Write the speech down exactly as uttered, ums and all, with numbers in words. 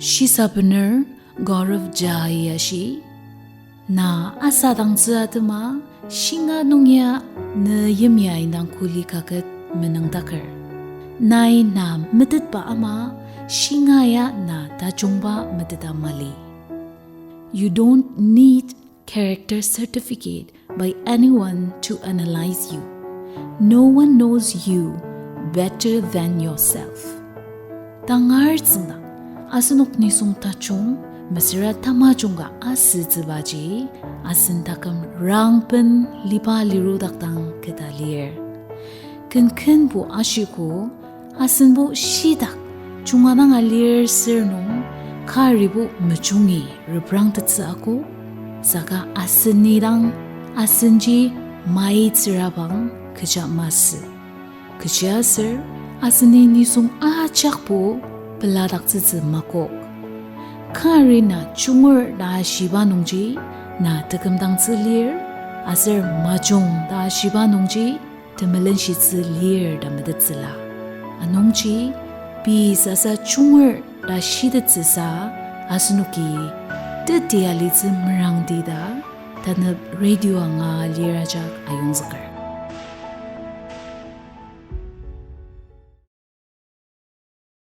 Shisabener Gaurav Jha-i ashi, na asadangtsü atema shinga nung ya ne yimya indang kuli kaket menüngdaker. Nai na metetba ama shinga ya na tajungba meteta mali. You don't need character certificate by anyone to analyze you. No one knows you better than yourself. Tangar tsüngdang, asenok nisung tajung, mesüra tamajung ka asütsübaji, asen taküm rangben liba lirudakdang keta lir. Kenkenbo ashiko, asenbo shitak junga dang alir sür nung, karibo mejungi reprangtettsü akok, saka asen nidang asenji maitsürabang kecha masü. Kechiaser aseni nisung ajakbo peladaktsütsü makok. Kari na junger ta shiba nungji na tekümdangtsü lir, aser majung ta shiba nungji temelenshitsü lir ta metettsüla. Anungji pei sasa junger ta shitettsüsa asenoki teti alitsü merangdi ta tanep radio anga lir ajak ayongzüker.